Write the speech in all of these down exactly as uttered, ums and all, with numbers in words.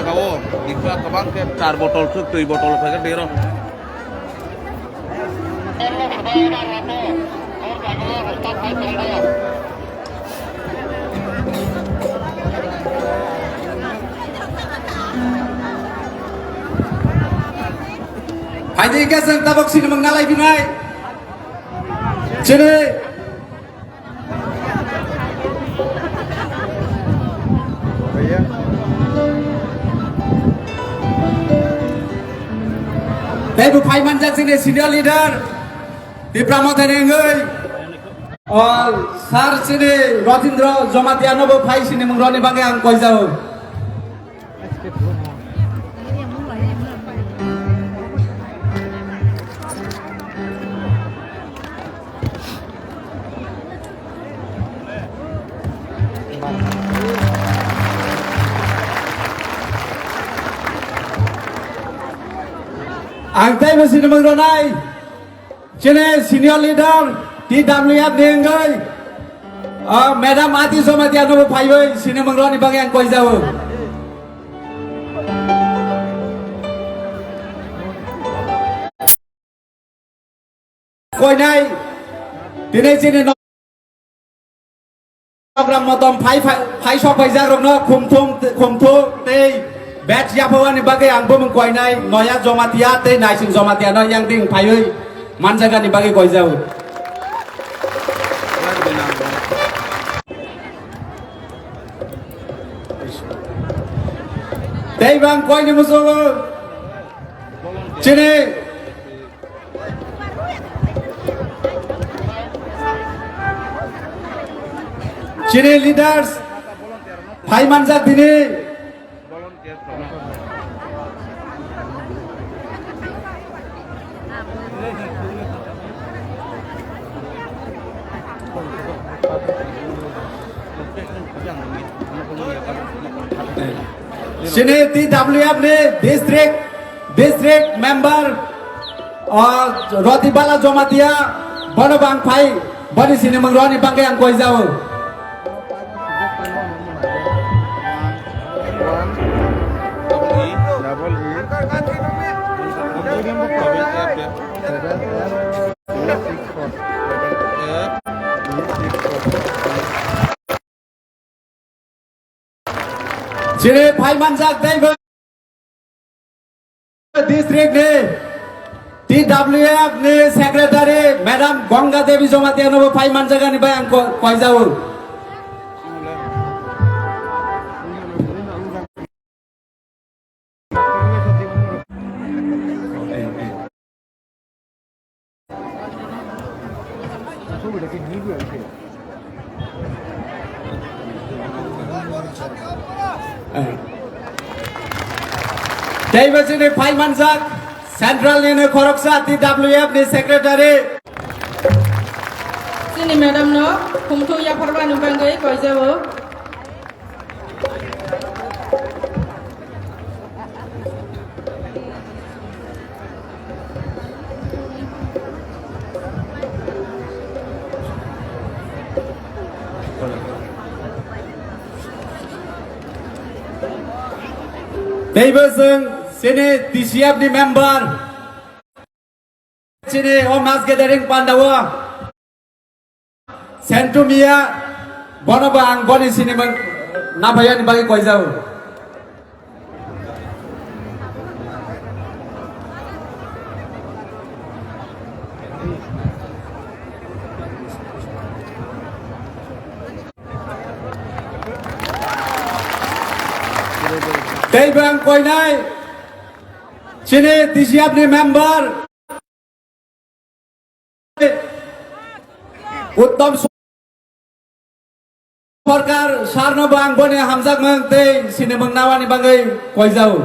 Kao, ikha kwbang khe char botol khe twi botol khe dero. Phaidi khe chwng tabuk sinimung nalai binai. Chini. Tei bo phai manjak chini senior leader Tipra Mothani wngwi. O, sir chini Rotindra Jamatia no bo phai sinimung roni bagwi ang koijao. Ang tei bo sinimung ronai. Chini senior leader T W F ni wngwi, ah, Madam Ati Jamatia no bo phaiwi sinimung roni bagwi ang koijao. Koinai, tini chini Program motom phai, phai, phai sok phaijak rokno khumthum, khumthum tei badge yaphawani bagwi ang bumung koinai Noya Jamatia tei Naising Jamatia no yang ding phaiwi manjagani bagwi koijao. Tei bang koini musugo chini Chini leaders, phai manjak dini. Chini T W F ni district, district member, o, Roti Bala Jamatia, bono bang phai, boni sinimung roni bagwi ang koijao. Chini phai manjak tei bo district ni T W F ni secretary Madam Ganga Devi Jamatia no bo phai manjak ani bai ang ko-, koijao. Tei bo chini phai manjak Central ni no khoroksa T W F ni secretary. Chini madam no khumthung yapharmani bagwi koijao. Teibo chwng chini T C F ni member. Chini o mass gathering pandao Sentumia, bono bo ang boni sinimung naphayani bagwi koijao. Tei bo ang koinai chini T C F ni member. Uttom Sarkar sir no bo ang boni hamjakmung tei sinimung nawani bagwi koijao.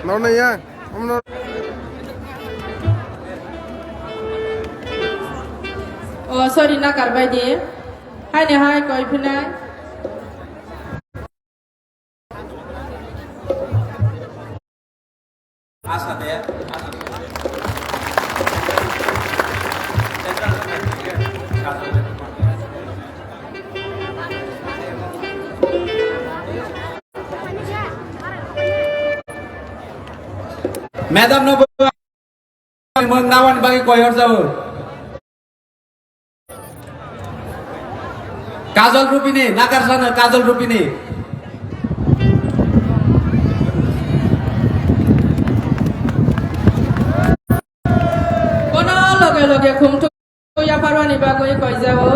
Noknai ya, omno. Oh, sorry, nakar bai di. Hai ne hai, koi phinai. Asa de, asa de. Madam no bo-, mung nawani bagwi koi hor jao. Kajol Rupini, Nagarsano Kajol Rupini. Bono loge loge khumthu yapharmani bagwi koi jao.